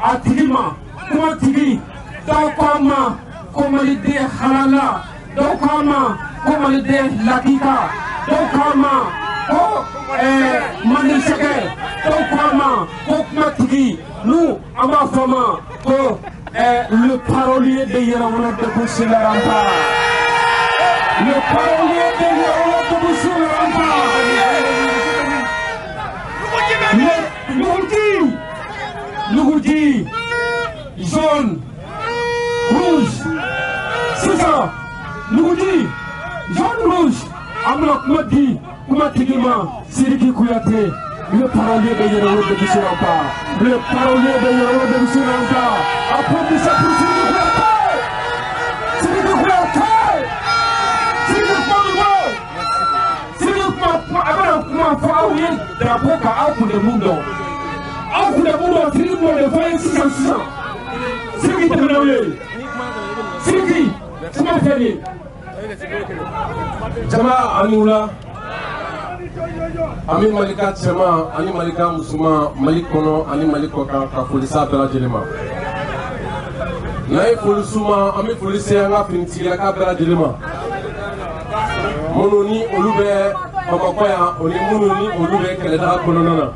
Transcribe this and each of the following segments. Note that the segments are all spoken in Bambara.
a tigi ma, kuma tigi, dɔw ko a ma ko maliden halala, dɔw ko a ma ko maliden lakika, dɔw ko a ma ko manden sɛgɛ, dɔw ko a ma ko kuma tigi. Nous, an b'a fɔ a ma ko le parolier de Yɛrɛwolo debout sur le rempart. Le parolier de Yɛrɛwolo debout sur le rempart. Nuguji, Nuguji, jaune, rouge, sisan Nuguji, jaune, rouge. An bɛna kuma di kuma tigi ma, Sidiki Kouyaté, le parolier de Yɛrɛwolo debout sur le rempart. Le parolier de Yɛrɛwolo debout sur le rempart. Applaudissez pour Sidiki Kouyaté. Sidiki Kouyaté. Sidiki kuma Sidiki kuma a bɛna kuma fɔ aw ye drapeau kan, aw kun tɛ mun dɔn. Aw kun tɛ mun dɔn, Sidiki b'o de fɔ an ye sisan sisan. Sidiki tɛmɛna aw ye. Sidiki kuma filɛ nin ye. Jama ani wula, an bɛ Mali ka cɛman ani Mali ka musoman, Mali kɔnɔ ani Mali kɔkan, ka foli s'a bɛɛ lajɛlen ma. N'an ye foli s'u ma, an bɛ foli se an ka finitigilaka bɛɛ lajɛlen ma, minnu ni olu bɛ Bamakɔ yan, o ni minnu ni olu bɛ kɛlɛdaga kɔnɔna na.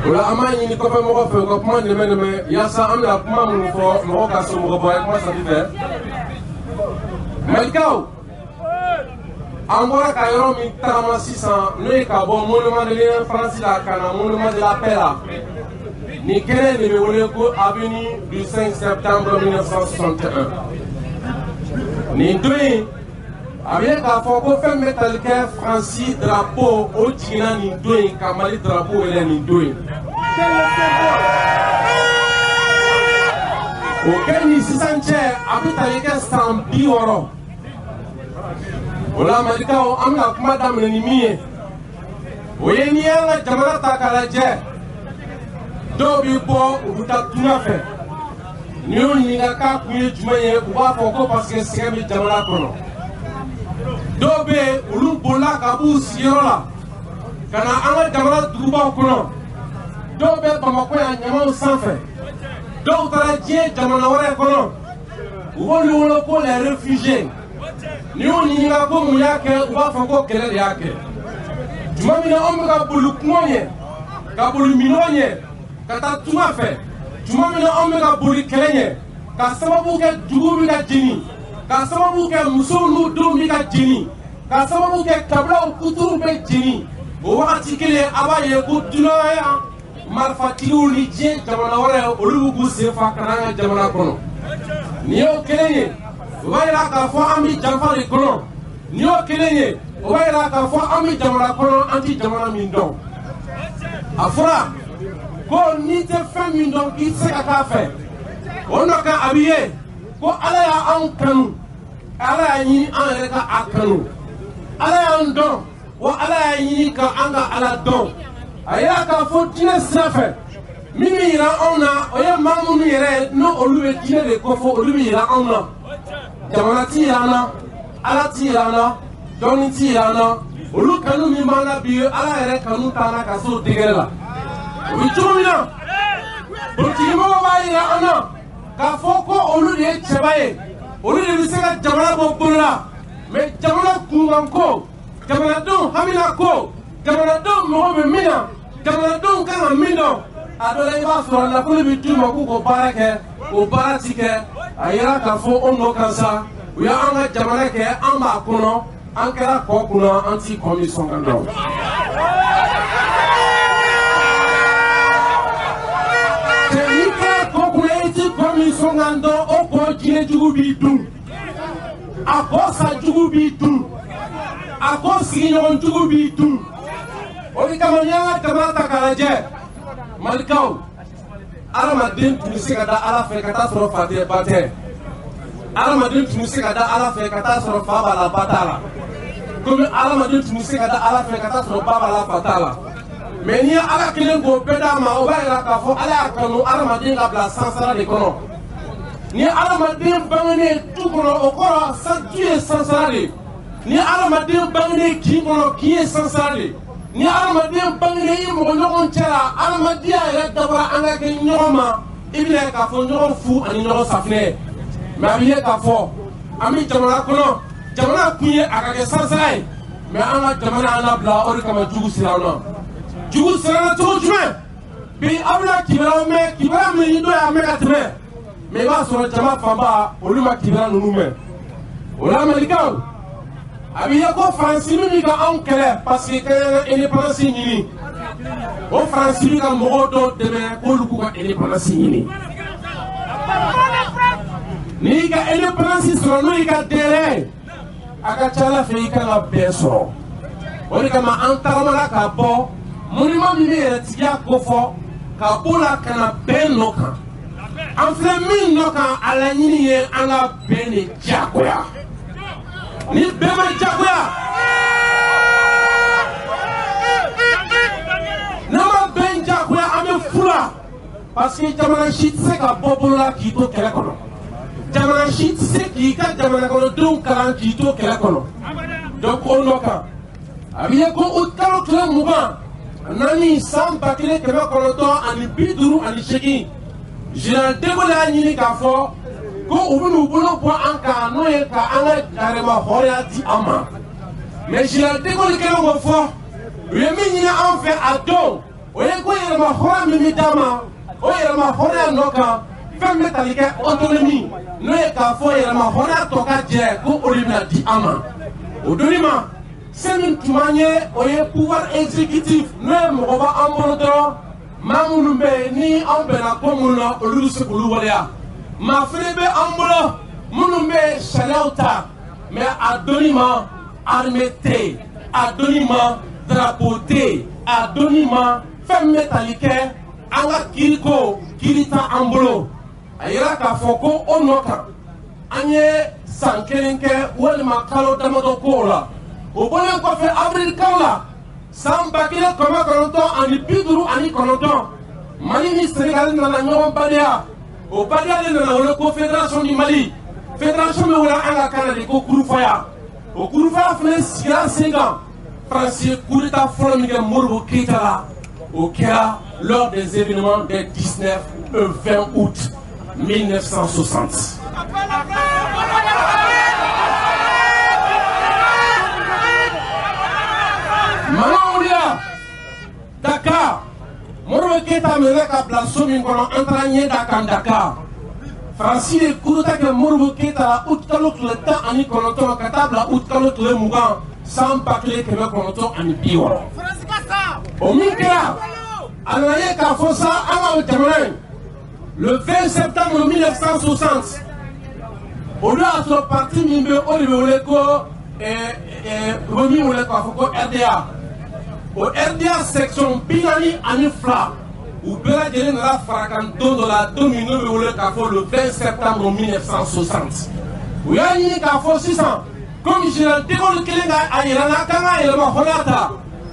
O la, an b'a ɲini kɔfɛ mɔgɔ fɛ u ka kuma nɛmɛ nɛmɛ, yaasa an bɛna kuma minnu fɔ, mɔgɔ ka somɔgɔ bɔ a ye kuma sati fɛ. Malikaw, an bɔra ka yɔrɔ min tagama sisan, n'o ye ka bɔ monument de l'Indépendance la ka na monument de la paix la, nin kɛnɛ de bɛ wele ko avenue du 5 septembre 1961. Nin don in, a bɛ ye k'a fɔ ko fɛn bɛ tali kɛ Faransi drapeau, o jiginna nin don in, ka Mali drapeau yɛlɛ nin don in. O kɛ ni sisan cɛ, a bɛ tali kɛ san 60. O la, Malikaw, an bɛna kuma daminɛ ni min ye, o ye n'i y'an ka jamana ta k'a lajɛ, dɔw bɛ bɔ, u bɛ taa tunga fɛ. N'i y'u ɲininka k'a kun ye jumɛn ye, u b'a fɔ ko parce que sɛgɛn bɛ jamana kɔnɔ. Dɔw bɛ yen, olu bolila ka b'u sigiyɔrɔ la ka na an ka jamana dugubaw kɔnɔ. Dɔw bɛ Bamakɔ yan ɲamaw sanfɛ, dɔw taara diɲɛ jamana wɛrɛ kɔnɔ, u b'olu wele ko les réfugiés. N'i y'u ɲininka ko mun y'a kɛ, u b'a fɔ ko kɛlɛ de y'a kɛ. Tuma min na anw bɛ ka boli kungo ɲɛ, ka boli minɔgɔ ɲɛ, ka taa tunga fɛ, tuma min na anw bɛ ka boli kɛlɛ ɲɛ, ka sababu kɛ dugu bɛ ka jeni, ka sababu kɛ musow n'u denw bɛ ka jeni, ka sababu kɛ kabilaw kuturuw bɛ jeni, o wagati kelen a b'a ye ko dunanya marifatigiw ni diɲɛ jamana wɛrɛ, olu b'u k'u sen fa ka na an ka jamana kɔnɔ. Nin y'o kelen ye, o b'a yira k'a fɔ an bɛ janfa de kɔnɔ. Nin y'o kelen ye, o b'a yira k'a fɔ an bɛ jamana kɔnɔ, an tɛ jamana min dɔn. A fɔra ko n'i tɛ fɛn min dɔn, k'i tɛ se ka k'a fɛ. O nɔ kan, a bɛ ye ko Ala y'anw kanu, Ala y'a ɲini an yɛrɛ ka a kanu. Ala y'an dɔn wa, Ala y'a ɲini ka an ka Ala dɔn. A yira k'a fɔ diinɛ sira fɛ, min bɛ yira anw na, o ye maa minnu yɛrɛ n'o olu bɛ diinɛ de kɔfɔ, olu bɛ yira anw na. Jamana ti yira an na, Ala ti yira an na, dɔnni ti yira an na. Olu kanu min b'an na bi, Ala yɛrɛ kanu t'an na ka se o degré la. O bɛ cogo min na, politikimɔgɔw b'a yira an na k'a fɔ ko olu de ye cɛba ye, olu de bɛ se ka jamana bɔ bolo la. Mais jamana kunkanko, jamanadenw hamina ko, jamanadenw mago bɛ min na, jamanadenw kan ka min dɔn, a dɔ la i b'a sɔrɔ nafolo bɛ d'u ma k'u k'o baara kɛ, o baara ti kɛ. A yira k'a fɔ o nɔ kan sa, u y'an ka jamana kɛ an b'a kɔnɔ, an kɛra kɔ kunna, an ti kɔ min sɔn ka dɔn. Cɛ, n'i kɛra kɔ kunna, i ti kɔ min sɔn ka dɔn, o kɔ jinɛ jugu b'i dun, a kɔ sa jugu b'i dun, a kɔ sigiɲɔgɔn jugu b'i dun. O de kama, n'i y'an ka jamana ta k'a lajɛ, Malikaw, adamaden tun bɛ se ka da Ala fɛ ka taa sɔrɔ fa tɛ, ba tɛ. Adamaden tun bɛ se ka da Ala fɛ ka taa sɔrɔ fa b'a la, ba t'a la. Komi adamaden tun bɛ se ka da Ala fɛ ka taa sɔrɔ ba b'a la, fa t'a la. Mais n'i ye Ala kelen k'o bɛɛ d'a ma, o b'a yira k'a fɔ Ala y'a kanu adamaden ka bila sansara de kɔnɔ. Ni adamaden bangenen du kɔnɔ, o kɔrɔ du ye sansara de ye. Ni adamaden bangenen kin kɔnɔ, kin ye sansara de ye. Ni hadamaden bangenen i mɔgɔ ɲɔgɔn cɛ la, hadamadenya yɛrɛ dabɔra an ka kɛ ɲɔgɔn ma, i bɛna k'a fɔ ɲɔgɔn fu ani ɲɔgɔn safinɛ. Mais a bɛ ye k'a fɔ an bɛ jamana kɔnɔ, jamana kun ye a ka kɛ sansara ye, mais an ka jamana an labila o de kama jugu sera an na. Jugu sera an na cogo jumɛn? Bi aw bɛna kibaruyaw mɛn, kibaruya min ni dɔw y'a mɛn ka tɛmɛ, mais i b'a sɔrɔ jama fanba olu ma kibaruya ninnu mɛn. O la Malikaw, a bɛ ye ko Faransi min bɛ ka anw kɛlɛ parce que k'an y'an ka indépendance ɲini, o Faransi bɛ ka mɔgɔw dɔw dɛmɛ k'olu k'u ka indépendance ɲini. N'i y'i ka indépendance sɔrɔ n'o y'i ka délai ye, a ka ca Ala fɛ i kan ka bɛn sɔrɔ. O de kama an tagamana ka bɔ monument min bɛ yɛrɛtigiya kofɔ, ka b'o la ka na bɛn nɔ kan. An filɛ min nɔ kan, a laɲini ye an ka bɛn de diyagoya. Ni bɛn ma diyagoya, n'an ma bɛn diyagoya, an bɛ fu la. Parce que jamana si tɛ se ka bɔ bolo la k'i to kɛlɛ kɔnɔ. Jamana si tɛ se k'i ka jamana kɔnɔdenw kalan k'i to kɛlɛ kɔnɔ. Donc o nɔ kan, a bɛ ye ko o kalo tile 24 san 1958, Général de Gaulle y'a ɲini k'a fɔ ko u bɛn'u bolo bɔ an kan, n'o ye ka an ka yɛrɛma hɔrɔnya di an ma. Mais Général de Gaulle kɛlen k'o fɔ, u ye min ɲini an fɛ a don, o ye ko yɛrɛma hɔrɔnya min bɛ d'an ma, o yɛrɛma hɔrɔnya nɔ kan fɛn min bɛ tali kɛ autonomie, n'o ye k'a fɔ yɛrɛma hɔrɔnya tɔ ka jɛ, ko o de bɛna di an ma. O donni ma, se min tun b'an ye, o ye pouvoir exécutif, n'o ye mɔgɔ b'an bolo dɔrɔn, maa minnu bɛ yen ni anw bɛnna ko minnu na, olu bɛ se k'olu waleya. Maa fana bɛ an bolo minnu bɛ sariyaw ta, mais a donni ma armée tɛ yen, a donni ma drapeau tɛ yen, a donni ma fɛn min bɛ tali kɛ an ka kiriko, kiiri t'an bolo. A yira k'a fɔ ko o nɔ kan, an ye san kelen kɛ walima kalo damadɔ k'o la. O bɔlen kɔfɛ, avril kalo la san 1959, Mali ni Sénégal nana ɲɔgɔn badenya. O badenya de nana wele ko fédération du Mali. Fédération bɛ wele an ka kan na de ko kurufaya. O kurufaya fana sigira sen kan. Faransi ye coup d'état fɔlɔ min kɛ Modibo Keyita la, o kɛra lors des événements des 19 et 20 août 1960. Mankan wulila Dakar, Modibo Keyita minɛ ka bila so min kɔnɔ, an taara ɲɛ da kan Dakar. Faransi ye coup d'état kɛ Modibo Keyita la août kalo tile 19 ka taa bila août kalo tile 20 san 1960. O min kɛra, a nana ye k'a fɔ sa an ka jamana in le 20 septembre 1960, o don y'a sɔrɔ parti min bɛ, o de bɛ wele ko u bɛ min wele k'a fɔ ko RDA. O RDA section 42, u bɛɛ lajɛlen nana fara kan don dɔ la, don min n'o bɛ wele k'a fɔ le 20 septembre 1960. U y'a ɲini k'a fɔ sisan, comme Général de Gaulle kelen ka a yɛrɛ la k'an ka yɛlɛma hɔrɔnya ta,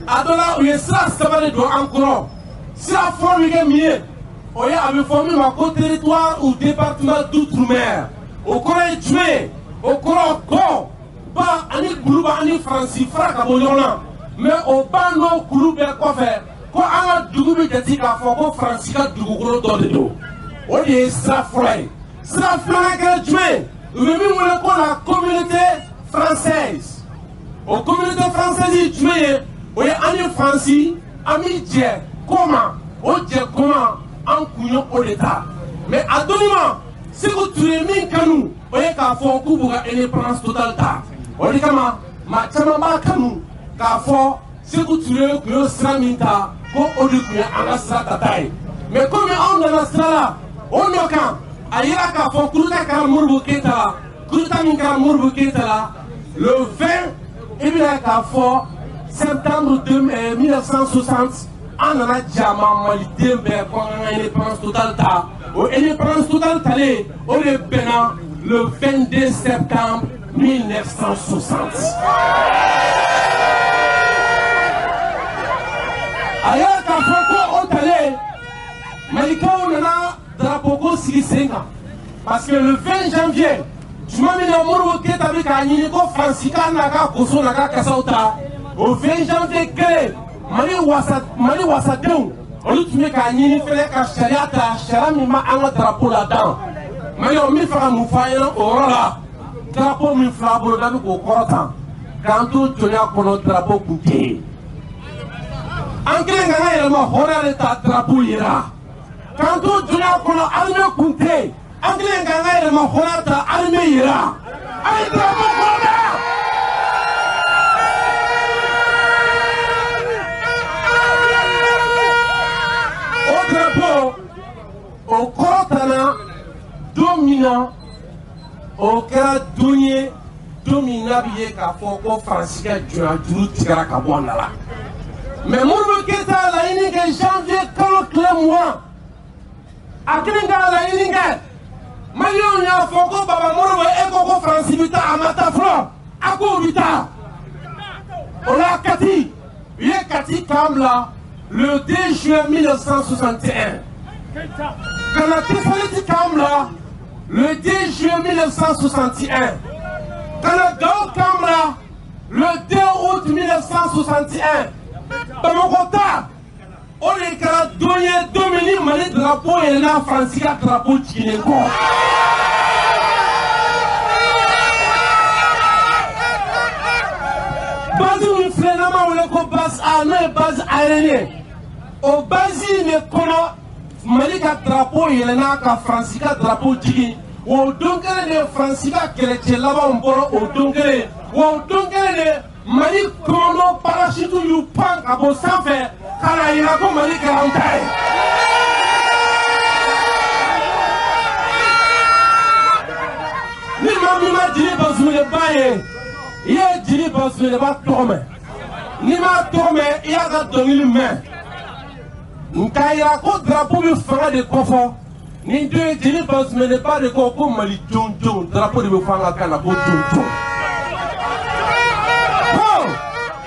a dɔ la u ye sira saba de don an kɔrɔ. Sira fɔlɔ bɛ kɛ min ye, o ye a bɛ fɔ min ma ko territoire ou département d'outre-mer. O kɔrɔ ye jumɛn ye? O kɔrɔ kɔ ba ani kuluba ani Faransi fara ka bɔ ɲɔgɔn na, mais o ba n'o kulu bɛɛ kɔfɛ, ko an ka dugu bɛ jate k'a fɔ ko Faransi ka dugukolo dɔ de don. O de ye sira fɔlɔ ye. Sira filanan kɛra jumɛn ye? U bɛ min wele ko la communauté française. O communauté française ye jumɛn ye? O ye an ni Faransi an bɛ jɛ ko ma, o jɛ ko ma an kun ye o de ta. Mais a donni ma, Sékou Touré min kanu, o ye k'a fɔ k'u b'u ka indépendance totale ta. O de kama maa caman b'a kanu k'a fɔ Sékou Touré tun y'o sira min ta, ko o de tun ye an ka sira tata ye. Mais komi anw nana sira la, o nɔ kan a yira k'a fɔ coup d'état kɛra Modibo Keyita la. Coup d'état min kɛra Modibo Keyita la le 20, i bɛna k'a fɔ septembre 1960, an nana jama maliden bɛɛ ko an ka indépendance totale ta. O indépendance totale talen, o de bɛnna le 22 septembre 1960. A y'a k'a fɔ ko o talen, Malikaw nana drapeau ko sigi sen kan, parce que le 20 janvier, tuma min na Modibo Keyita bɛ k'a ɲini ko Faransi ka n'a ka koso n'a ka kasaw ta, o 20 janvier kelen, Mali wasadenw olu tun bɛ k'a ɲini fɛnɛ ka sariya ta, sariya min b'an ka drapeau ladan. Maliyɛnw, n bɛ fɛ ka mun fɔ an ɲɛna o yɔrɔ la? Drapeau min filɛ a bolo n'a bɛ k'o kɔrɔta, k'an to jɔnya kɔnɔ, drapeau kun tɛ yen. An kɛlen k'an ka yɛlɛma hɔrɔnya de ta, drapeau yera. K'an to jɔnya kɔnɔ, armée kun tɛ yen. An kɛlen k'an ka yɛlɛma hɔrɔnya ta, armée yera. A ye drapeau kɔrɔta. O drapeau o kɔrɔtana don min na, o kɛra don ye, don min n'a bɛ ye k'a fɔ ko Faransi ka jɔnya juru tigɛra ka bɔ a nɔ la. Mais Modibo Keyita y'a laɲini kɛ janvier kalo tile 20, a kelen k'a laɲini kɛ. Maliyɛnw y'a fɔ ko Baba Modibo, e ko ko Faransi bɛ taa, a ma taa fɔlɔ, a k'o bɛ taa. O la Kati, u ye Kati kan bila le 2 juin 1961. Ka na Tesaliti kan bila le 2 juin 1961. Ka na Gawo kan bila le 2 août 1961. Bamakɔ ta, o de kɛra don ye, don min ni Mali drapeau yɛlɛnna Faransi ka drapeau jiginnen kɔ. Base min filɛ n'an b'a wele ko base A, n'o ye base aérienne ye, o base in de kɔnɔ Mali ka drapeau yɛlɛnna ka Faransi ka drapeau jigin. O don kelen de Faransi ka kɛlɛcɛ labanw bɔra, o don kelen, wa o don kelen de Mali commando parachute y'u pan ka bɔ sanfɛ ka na yira ko Mali kɛra an ta ye. Ni maa min ma Jeli Bazumeleba ye, i ye Jeli Bazumeleba tɔgɔ mɛn. N'i m'a tɔgɔ mɛn, i y'a ka dɔnkili mɛn. Nka yira ko drapeau bɛ fanga de kɔfɔ. Ni don ye Jeli Bazumeleba de ko ko Mali jɔnjɔn, drapeau de bɛ fɔ an ka kan na ko jɔnjɔn. Ko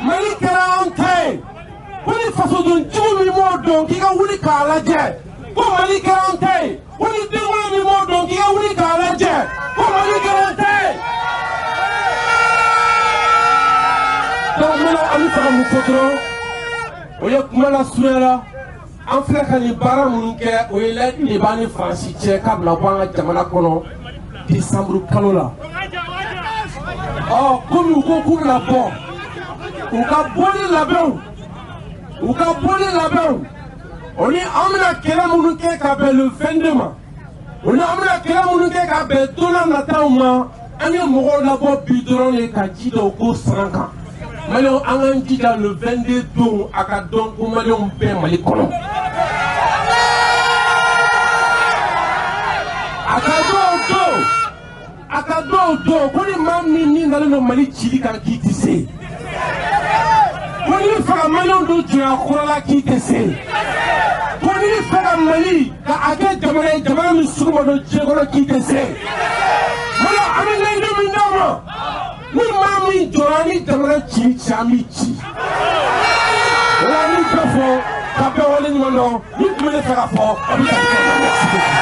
Mali kɛra an ta ye. Ko ni fasoden jugu min m'o dɔn, k'i ka wuli k'a lajɛ. Ko Mali kɛra an ta ye. Ko ni denkolon min m'o dɔn, k'i ka wuli k'a lajɛ. Ko Mali kɛra an ta ye. Donc maintenant an bɛ fɛ ka mun fɔ dɔrɔn, o ye kuma lasurunya la. An filɛ ka nin baara minnu kɛ, o ye layidu de b'an ni Faransi cɛ k'a bɛna bɔ an ka jamana kɔnɔ décembre kalo la. Ɔ komi u ko k'u bɛna bɔ, u ka bɔli labɛnw, u ka bɔli labɛnw, o ni an bɛna kɛlɛ minnu kɛ ka bɛn le 22 ma, o ni an bɛna kɛlɛ minnu kɛ ka bɛn don n'a nataw ma, an ye mɔgɔw labɔ bi dɔrɔn de ka ji dɔw ko san kan. Maliyɛnw, an k'an jija le 22 don a ka dɔn ko maliyɛnw bɛɛ Mali kɔnɔ. A ka dɔw don, a ka dɔw don ko ni maa min ni nalen don Mali cili kan k'i tɛ se. Ko n'i bɛ fɛ ka maliyɛnw don jɔnya kura la k'i tɛ se. Ko n'i bɛ fɛ ka Mali ka a kɛ jamana ye, jamana min sugu ma dɔn diɲɛ kɔnɔ k'i tɛ se. Maliyɛnw, an bɛ layidu min d'aw ma, ni maa min jɔra ni jamana cili cɛ, an b'i ci. O la n bɛ bɛɛ fɔ ka bɛɛ waleɲuman dɔn. Min tun bɛ ne fɛ ka fɔ, a bɛ taa kɛ. Merci beaucoup.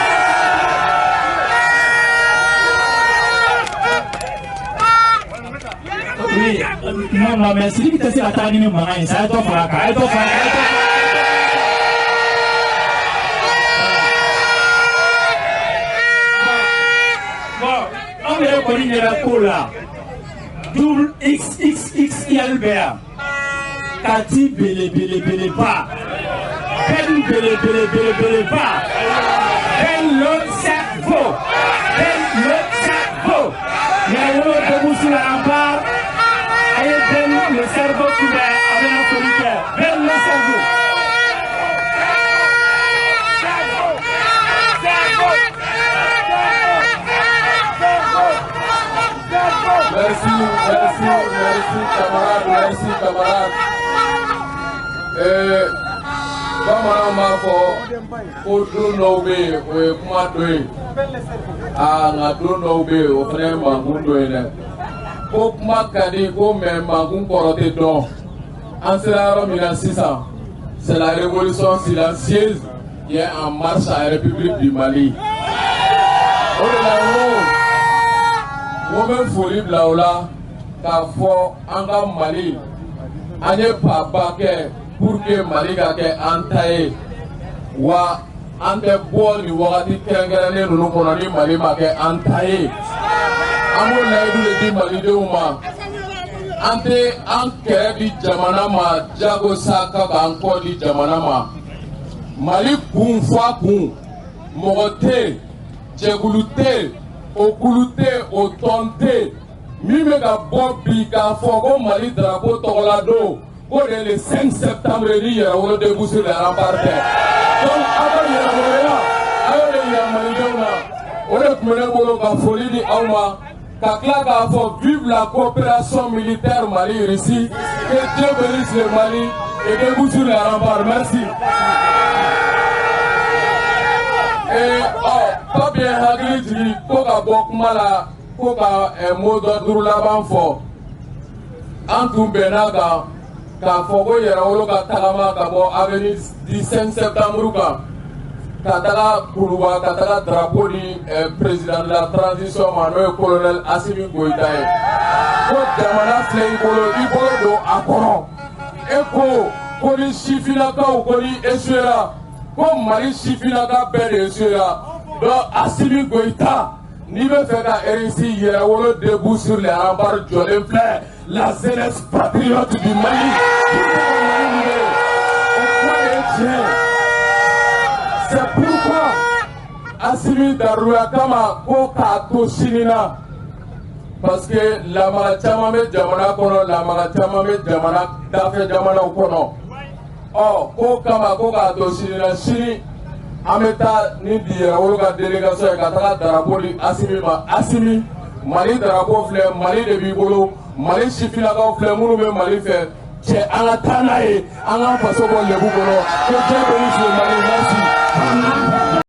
Oui, non, non, mais Sidiki tɛ se ka taa ni nin mankan ye sa, a ye dɔ fara a kan, a ye dɔ fara a kan, a ye dɔ fara a kan. Bon, anw yɛrɛ kɔni ɲɛ bɛ ko la, double XXXL bɛ yan, Kati belebelebeleba, Ben belebelebeleba, Ben le cerveau, Ben le cerveau. Yɛrɛwolo debout sur la rempart. A ye Ben le cerveau kunbɛn, a bɛna foli kɛ. Ben le cerveau. Merci, merci, merci camarade, merci camarade. Bamananw b'a fɔ ko don dɔw bɛ yen, o ye kuma dɔ ye. Aa nka don dɔw bɛ yen, o fana ye mankun dɔ ye dɛ. Ko kuma ka di ko mais mankun kɔrɔ tɛ dɔn. An sera yɔrɔ min na sisan, c'est la révolution silencieuse qui est en marche en République du Mali. O de la n ko n bɛ foli bila o la k'a fɔ an ka Mali, an ye paba kɛ pour pour que Mali ka kɛ an ta ye. Wa an tɛ bɔ nin wagati kɛrɛnkɛrɛnnen ninnu kɔnɔ ni Mali ma kɛ an ta ye. An b'o layidu de di malidenw ma. An tɛ an kɛrɛ di jamana ma jagosa ka k'an kɔ di jamana ma. Mali kun fɔ a kun, mɔgɔ tɛ yen, jɛkulu tɛ yen, o kulu tɛ yen, o tɔn tɛ yen min bɛ ka bɔ bi k'a fɔ ko Mali drapeau tɔgɔla don k'o de le 5 septembre ni Yɛrɛwolo debout sur les remparts tɛ. Donc aw ka yɛrɛwoloya a y'o de yira malidenw na. O de tun bɛ ne bolo ka foli di aw ma, ka tila k'a fɔ vive la coopération militaire Mali-Russie, que Dieu bénisse le Mali et debout sur les remparts. Merci. Ee ɔ Pape ye hakili jigin ko ka bɔ kuma la ko ka mot d'ordre laban fɔ. An tun bɛnna kan k'a fɔ ko Yɛrɛwolo ka tagama ka bɔ avenue du 5 septembre kan ka taga Kuluba, ka taga drapeau di président de la transition ma, n'o ye colonel Assimi Goïta ye. Ko jamana filɛ i bolo, i bolo don a kɔrɔ. E ko ko ni sifinnakaw ko ni échouera, ko Mali sifinnaka bɛɛ de échouera. Donc Assimi Goïta, n'i bɛ fɛ ka réussir, Yɛrɛwolo debout sur les remparts jɔlen filɛ, la jeunesse patriote du Mali. O kuma de ye tiɲɛ ye. C'est pourquoi Assimi daruya kama ko k'a to sini na, parce que lamaga caman bɛ jamana kɔnɔ, lamaga caman bɛ jamana dafɛ jamanaw kɔnɔ. Ɔ k'o kama ko k'a to sini na, sini an bɛ taa ni di Yɛrɛwolo ka délégation ye ka taga drapeau di Assimi ma. Assimi, Mali drapeau filɛ, Mali de b'i bolo, Mali sifinnakaw filɛ minnu bɛ Mali fɛ. Cɛ, an ka taa n'a ye, an k'an faso bɔ lebu kɔnɔ. Que Dieu bénisse le Mali. Merci.